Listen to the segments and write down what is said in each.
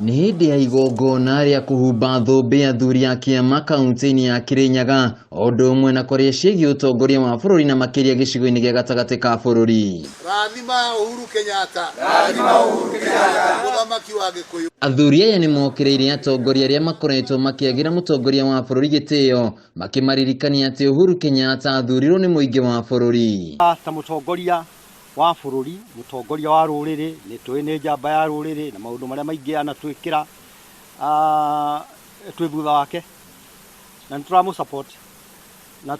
Nĩ hĩndĩ ya igongona rĩa kũhumba thũmbĩ athuri a kĩama kaunti-inĩ ya Kirinyaga, o ũndũ ũmwe na kwaria ciĩgiĩ ũtongoria wa bũrũri na makĩria gĩcigo-inĩ gĩa gatagatĩ ka bũrũri. Rathima Uhuru Kenyatta. Rathima Uhuru Kenyatta. Mũthamaki wa Gĩkũyũ. Athuri aya nĩ mokĩrĩire atongoria arĩa makoretwo makĩagĩra mũtongoria wa bũrũri gĩtĩo, makĩmaririkania atĩ Uhuru Kenyatta athurirwo nĩ mũingĩ wa bũrũri. Ta mũtongoria wa bũrũri, mũtongoria wa rũrĩrĩ, nĩ tũĩ nĩ njamba ya rũrĩrĩ na maũndũ marĩa maingĩ anatwĩkĩra, twĩ thutha wake na nĩ tũramũ support na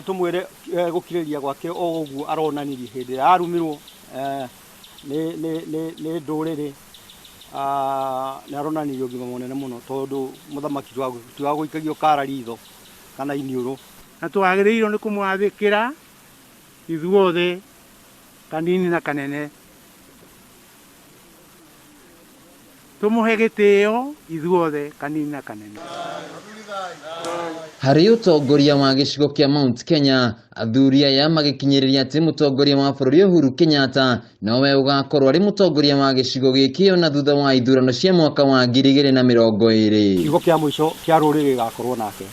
tũmwĩre gũkirĩrĩria gwake o ũguo aronanirie hĩndĩ ĩrĩa arumirwo nĩ ndũrĩrĩ, nĩ aronanirie ũgima mũnene mũno tondũ mũthamaki ti wa gũikagio kara ritho kana iniũrũ. Na twagĩrĩirwo nĩ kũmwathĩkĩra ithuothe kanini na kanene, tũmũhe gĩtĩo ithuothe kanini na kanene. Harĩ ũtongoria wa gĩcigo kĩa Mount Kenya, athuri aya magĩkinyĩrĩria atĩ mũtongoria wa bũrũri Uhuru Kenyatta nowe ũgakorwo arĩ mũtongoria wa gĩcigo gĩkĩ ona thutha wa ithurano cia mwaka wa 2020. Kiugo kĩa mũico kĩa rũrĩrĩ gĩgakorwo nake.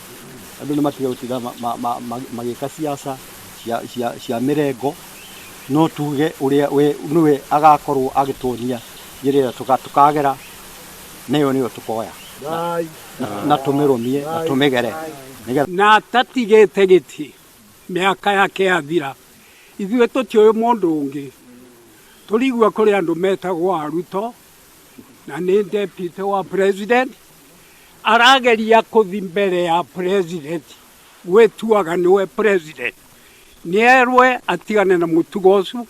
Andũ nĩ matige gũtinda magĩka siasa cia mĩrengo, no tuge ũrĩa we nĩwe agakorwo agĩtuonia njĩra ĩrĩa tũkagera, nayo nĩyo tũkoya na tũmĩrũmie na tũmĩgere. Na atatigĩte gĩtĩ mĩaka yake yathira, ithuĩ tũtiũĩ mũndũ ũngĩ. Tũrigua kũrĩ andũ metagwo Aruto na nĩ deputy wa president, arageria kũthi mbere ya president gwĩtuaga nĩwe president. Nĩerwe atigane na mũtugo ũcio,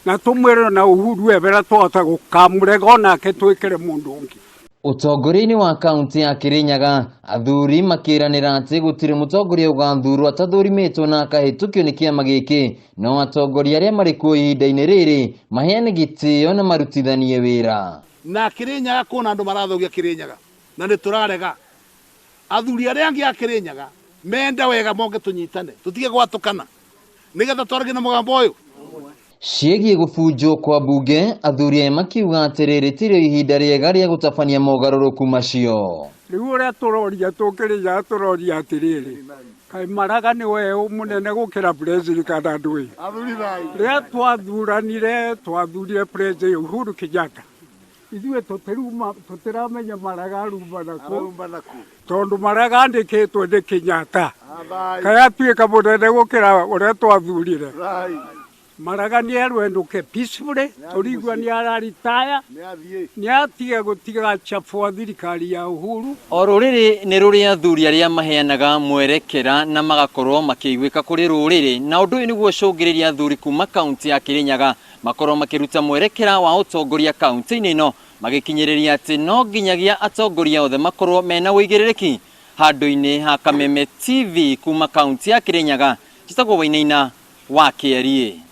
na tũmwĩre na Uhuru ebera twahota gũkamũrega onake twĩkĩre mũndũ ũngĩ. Ũtongoria-inĩ wa kaunti ya Kirinyaga, athuri makĩranĩra atĩ gũtirĩ mũtongoria ũgathurwo atathũrimĩtwo na akahĩtũkio nĩ kĩama gĩkĩ, no atongoria arĩa marĩ kuo ihinda-inĩ rĩrĩ maheane gĩtĩo na marutithanie wĩra. Na Kirinyaga kwĩna andũ marathũkia Kirinyaga na nĩ tũrarega. Athuri arĩa angĩ a Kirinyaga menda wega moke tũnyitane, tũtige gwatũkana nĩgetha twaragie na mũgambo ũyũ. Ciĩgiĩ gũbunjwo kwa mbunge, athuri aya makiuga atĩ rĩrĩ tirĩo ihinda rĩega rĩa gũtabania mogarũrũku macio. Rĩu ũrĩa tũroria tũkĩrĩnyaga tũroria atĩrĩrĩ, kaĩ Maraga nĩwe mũnene gũkĩra president kana ndũĩ? Rĩrĩa twathuranire, twathurire president Uhuru Kenyatta. Ithuĩ tũtiramenya Maraga aruma nakũ, tondũ Maraga andĩkĩtwo nĩ Kenyatta. Kaĩ atuĩka mũnene gũkĩra ũrĩa twathurire. Maraga nĩ erwenũke peacefully, tũrigua nĩ araritaya, nĩ atige gũtiga chafua thirikari ya Uhuru. O rũrĩrĩ nĩ rũrĩ athuri arĩa maheanaga mwerekera na magakorwo makĩiguĩka kũrĩ rũrĩrĩ, na ũndũ ũyũ nĩguo ũcũngĩrĩria athuri kuma kaunti ya Kirinyaga makorwo makĩruta mwerekera wa ũtongoria kaunti-inĩ ĩno, magĩkinyĩrĩria atĩ no nginyagia atongoria othe makorwo mena ũigĩrĩrĩki. Handũ-inĩ ha Kameme TV kuma kaunti ya Kirinyaga, njĩtagwo Wainaina wa Kĩeriĩ.